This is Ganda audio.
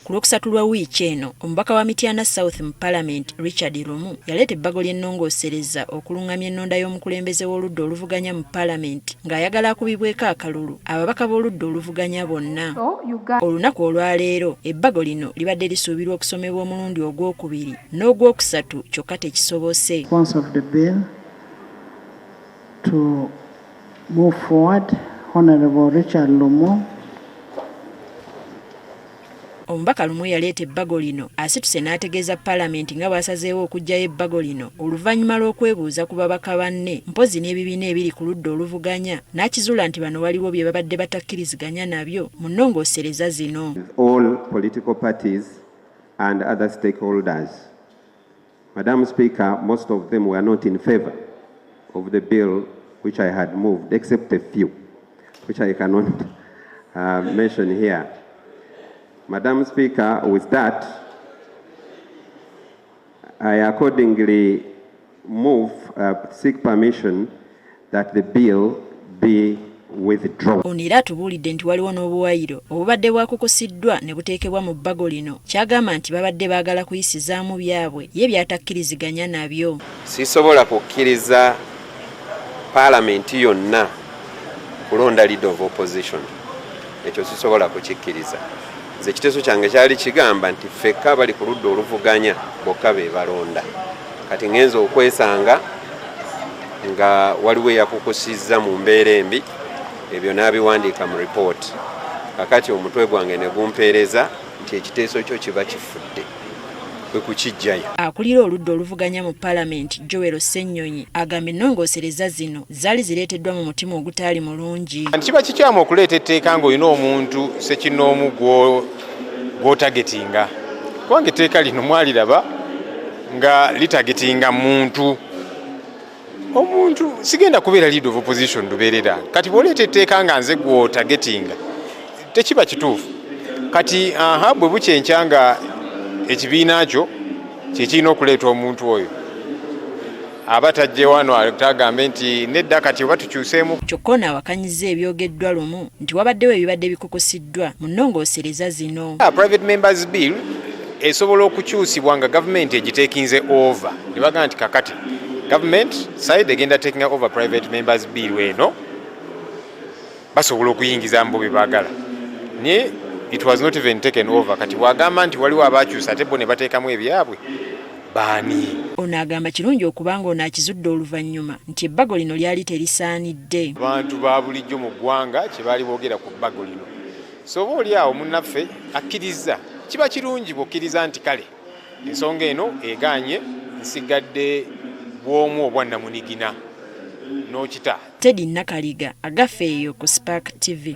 Ku Lwokusatu lwa wiiki eno, omubaka wa Mityana South mu Palamenti, Richard Lumu yaleeta ebbago ly'ennongoosereza okulung'amya ennonda y'omukulembeze w'oludda oluvuganya mu Palamenti ng'ayagala akubibweko akalulu ababaka b'oludda oluvuganya bonna. Olunaku olwaleero, ebbago lino libadde lisuubirwa okusomebwa omulundi ogwokubiri n'ogwokusatu kyokka tekisobose. Sponsor of the bill to move forward, Honorable Richard Lumu. Omubaka Lumu eyaleeta ebbago lino asituse n'ategeeza Palamenti nga bw'asazeewo okuggyayo ebbago lino oluvannyuma lw'okwebuuza ku babaka banne mpozzi n'ebibiina ebiri ku ludda oluvuganya n'akizuula nti bano waliwo bye babadde batakkiriziganya nabyo mu nnongoosereza zino. All political parties and other stakeholders. Madam Speaker, most of them were not in favor of the bill which I had moved, except a few, which I cannot mention here. Madam Speaker, with that, I accordingly seek permission that the bill be withdrawn. Ono era atubuulidde nti waliwo n'obuwayiro obubadde bwakukusiddwa ne buteekebwa mu bbago lino, ky'agamba nti babadde baagala kuyisizaamu byabwe ye by'atakkiriziganya nabyo. Sisobola kukkiriza paalamenti yonna kulonda leader of opposition, ekyo sisobola kukikkiriza. Nze ekiteeso kyange kyali kigamba nti ffekka abali ku ludda oluvuganya bokka be balonda. Kati ngenze okwesanga nga waliwo eyakukusizza mu mbeera embi, ebyo n'abiwandiika mu ripooti. Kakati omutwe gwange ne gumpeereza nti ekiteeso kyo kiba kifudde, kwe kukiggyayo. Akulira oludda oluvuganya mu Palamenti, Joel Ssennyonyi, agamba ennongoosereza zino zaali zireeteddwa mu mutima ogutaali mulungi. Nti kiba kikyamu okuleeta etteeka ng'olina omuntu ssekinnoomu gw'otargetinga, kubanga etteeka lino mwaliraba nga litargetinga muntu. Omuntu sigenda kubeera leader of opposition lubeerera. Kati bw'oleeta etteeka nga nze gw'otargetinga, tekiba kituufu. Kati aha bwe bukyenkya nga ekibiina kyo kye kirina okuleeta omuntu oyo, aba tajje wano tagambe nti nedda kati oba tukyuseemu. Kyokka ono awakanyizza ebyogeddwa Lumu nti wabaddewo ebibadde bikukusiddwa mu nnongoosereza zino. Private members bill esobola okukyusibwa nga gavumenti egitekinze over, ne bagamba nti kakati government side egenda taking over private members bill eno, basobola okuyingiza mbo bye baagala, naye it was not even taken over. Kati bw'agamba nti waliwo abakyusa ate bo ne bateekamu ebyabwe, baani? Ono agamba kirungi okubanga ono akizudde oluvannyuma nti ebbago lino lyali terisaanidde. Abantu ba bulijjo mu ggwanga kye baali boogera ku bbago lino, so oba oli awo munnaffe akkiriza, kiba kirungi bw'okkiriza nti kale ensonga eno egaanye, nsigadde bw'omu obwannamunigina n'okita. Teddy Nakaliga, Agaffe eyo ku Spark TV.